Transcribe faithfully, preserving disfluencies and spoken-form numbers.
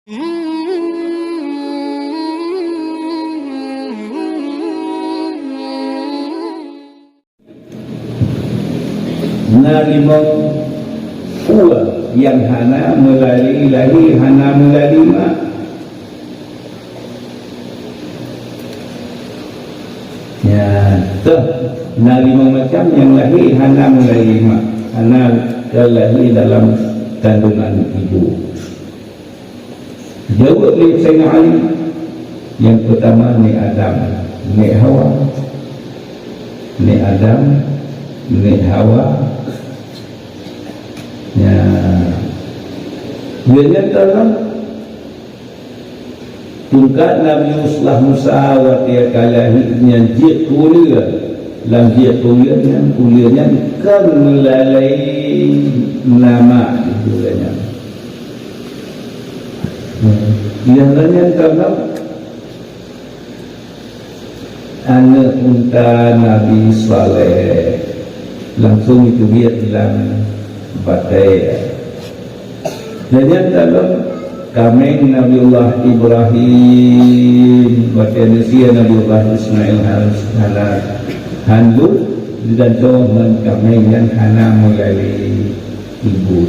Na limong ureuëng nyang hana meulali lahé, hana meulali mak. Ya, toh, na limong macam nyang lahé hana meulali mak, hana ka lahé dalam kandungan ibu. Jaweueb lé Saidina Ali, nyang peutama Nabi Adam, Nabi Hawa. Nabi Adam, Nabi Hawa. Ya. Geuhnyan teuh tungkat Nabi Musa watée ka lahé nyan jeuet keu ulée. Lam jeuet keu ulée nyan, ulée nyan kon meulalai nama di ulée nyan. Nyang laén nyan kalon aneuëk unta Nabi Saleh langsung jiteubiet lam batée. Dan nyan kalon kaméng Nabiullah Ibrahim, batée neusie Nabiullah Ismail han, hana, han lheueh digantoe ngon kaméng nyang hana meulali ibu.